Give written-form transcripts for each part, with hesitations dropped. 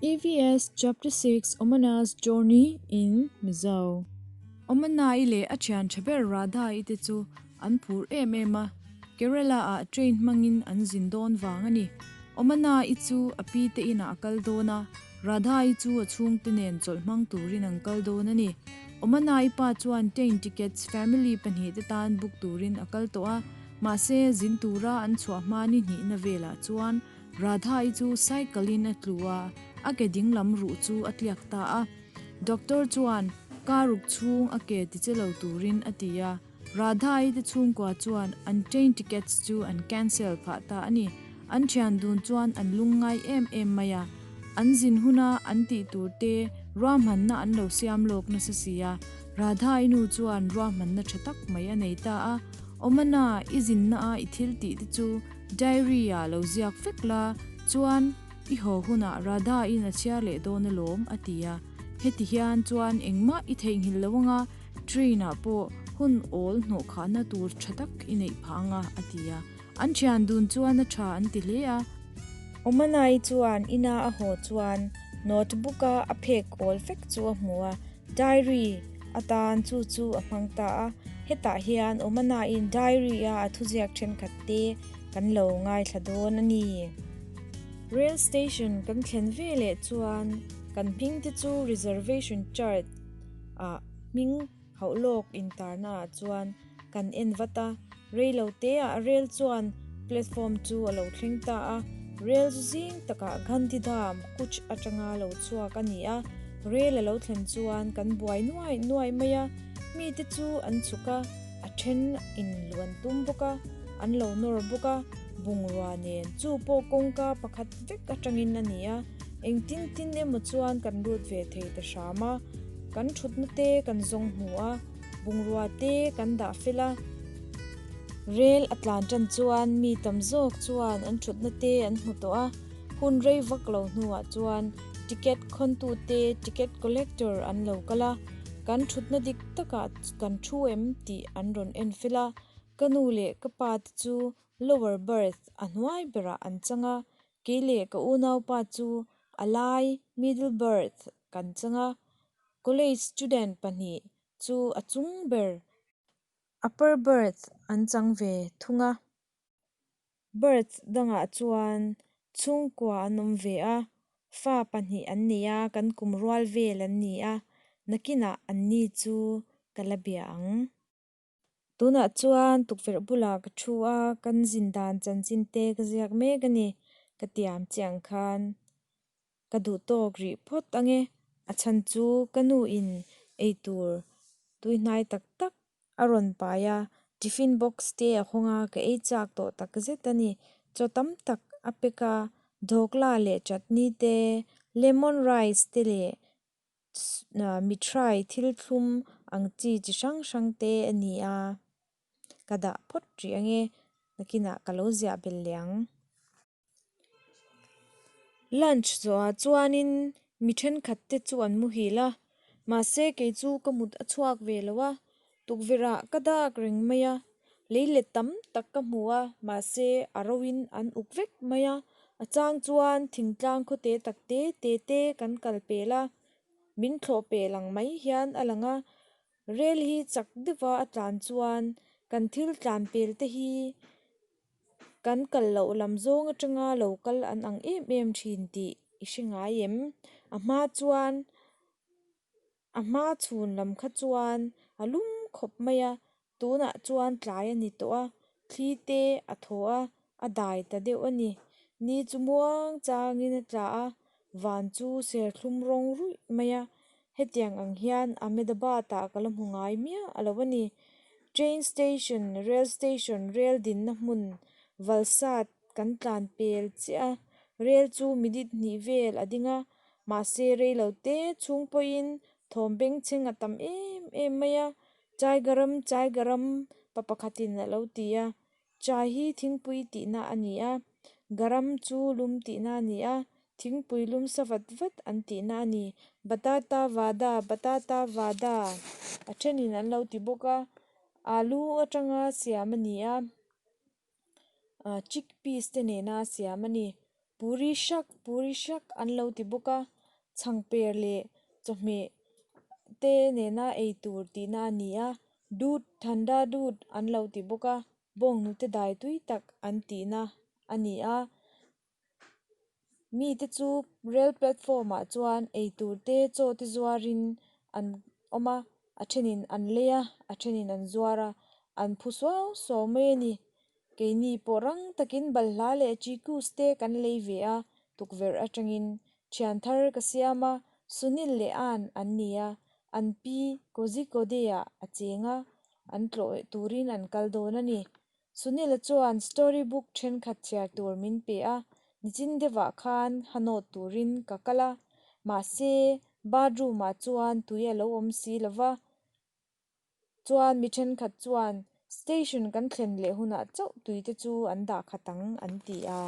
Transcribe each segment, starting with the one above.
EVS Chapter 6 Omana's Journey in Mizo Omana-i leh a thian tha ber Radha-i te chu an phur em em a, Kerala-ah train hmangin an zin dawn vang a ni. Omana-i chu a pi te inah a kal dawn a, Radha-i chu a chhungte nen chawlh hmang turin an kal dawn a ni. Omana-i pa chuan train tickets family pahnihte tan book turin a kal tawh a, mahse zin tura an chhuah hma ni hnihna velah chuan Radha-i chu cycle-in a tlu a, a ke dinglam ruh chu a tliak ta a. Doctor chuan car ruk chhung a ke tiche lo turin a ti a. Radha-i te chhungkua chuan an train tickets chu an cancel phah ta a ni. An thian dun chuan an lungngai em em mai a. An zin huna an tih tur te ruahmanna an lo siam lawk nasa si a. Radha-i nu chuan ruahmanna tha tak mai a nei ta a. Awmana, i zinna a i thil tih te chu Diary ah lo ziak vek la, chuan i haw hunah Radha in a chhiar leh dawn alawm a ti a. Heti hian chuan engmah i theihnghilh lo anga train ah pawh hun awl hnawh khahna tur tha tak i neih phah anga a ti a. An thian dun chuan a tha an ti hle a. Omanai chuan ina a haw chuan notebook a a phek awl vek chu a hmu a, diary atan chu chu a hmang ta a. Hetah hian Omanaiin diary a a thuziak thenkhat te kan lo ngaithla dawn a ni. Rail station kan thlen ve leh chuan kan hming te chu reservation chart ah hming hauh lawk intarna ah chuan kan en vat a, rei lo te ah rel chuan platform chu a lo thleng ta a, rel chu zing takah Gandhidham Kutch atanga lo chhuak a ni a, rel a lo thlen chuan kan buai nuai nuai mai a, mite chu an chhuk a, a then in luh an tum bawk a, an lo nawr bawk a, bungrua nen chu pawh kawngka pakhat vek atangin a ni a, engtin tin emaw chuan kan lut ve thei ta hram a, kan thutna te kan zawng hmu a. Bungrua te kan dah fel a, rel a tlan tan chuan mi tam zawk chuan an thutna te an hmu tawh a, hun rei vak lo hnuah chuan ticket khawntu te ticket collector an lo kal a, kan thutna dik takah kan thu em tih an rawn en fel a, ka nu leh ka pa te chu lower berth a hnuai berah an chang a, kei leh ka unaupa chu a lai middle berth kan chang a. College student pahnih chu a chung ber upper berth an chang ve thung a berth dangah chuan chhungkua an awm ve a fa pahnih an nei a kan kum rual vel an ni a nakinah an ni chu ka la bia ang. Tunah chuan tukverh bulah ka thu a kan zin dan chanchin te ka ziak mek a ni ka tiam chiang khan. Ka duh tawk rih phawt ange, a chhan chu ka nu in eitur tui hnai tak tak a rawn pai a, tiffin box te a hawng a, ka ei chak tawh tak zet a ni. Chaw tam tak a pack a, dhokla leh chutney te, lemon rice te leh mithrai thil thlum ang chi chi hrang hrang te a ni a, ka dah phawt rih ange, nakinah ka lo ziah belh leh ang. Lunch zawhah chuanin mi thenkhat te chu an muhil a, mahse kei chu ka mut a chhuak ve lo a, tukverh ah ka dak reng mai a, lei let tam tak ka hmu a, mahse a ro in an uk vek mai a, a chang chuan thingtlang khawte tak te te te kan kal pel a, min thlawh pel ang mai hian a lang a, rel hi chak deuh a a tlan chuan kan thil tlan pel te hi. Kan kal loh lam zawng atanga lo kal an ang em em thin tih i hre ngai em? A hma chuan a hma chhun lam kha chuan a lum khawp mai a, tunah chuan tlai a ni tawh a, thli te a thaw a, a dai ta deuh a ni. Ni chu muang changin a tla a, van chu serthlum rawng ruih mai a, Hetiang ang hian Ahmedabad ah ka la hmu ngai miah a lo a ni. Train station, rail station, rail dinna hmun Valsad kan tlan pel chiah a, rail chu minute hnih vel a ding a, mahse rei lo te chhung pawhin thawm bengchheng a tam em em mai a, Chai garam, chai garam pa pakhatin a lo ti a, Chai hi thingpui tihna a ni a, garam chu lum tihna a ni a, thingpui lum sa vat vat an tihna a ni. Batata vada, batata vada a thenin an lo ti bawk a, alu atanga siam a ni a, ah chickpeas te nena siam a ni. Puri shak puri shak an lo ti bawk a chhangper leh chawhmeh te nena eitur tihna a ni a dut thanda dut an lo ti bawk a bawnghnute dai tui tak an tihna a ni a mite chu rail platform ah chuan eitur te chaw te zuarin an awm a a thenin an lei a a thenin an zuar a an phu suau suau mai a ni keini pawh rang takin balhla leh chikus te kan lei ve a tukverh atangin thian thar ka siam a Sunil leh Ann an ni a an pi Kozhikode ah a cheng a an tlawh turin an kal dawn a ni. Sunil-a chuan story book thenkhat chhiar tur min pe a, nichin deuhah khan ha nawt turin ka kal a, mahse bathroom ah chuan tui a lo awm si lo va, chuan mi thenkhat chuan station kan thlen leh hunah chauh tui te chu an dah khat ang an ti a.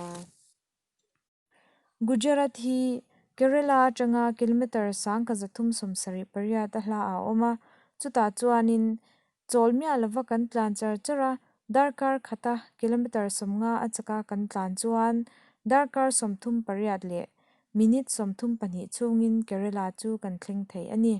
Gujarat hi Kerala atanga kilometre 1378 a hla ah a awm a, chutah chuanin chawl miah lova kan tlan char char a, darkar khata kilometre 50 a chaka kan tlan chuan darkar 38 leh minute 32 chhungin Kerala chu kan thleng thei a ni.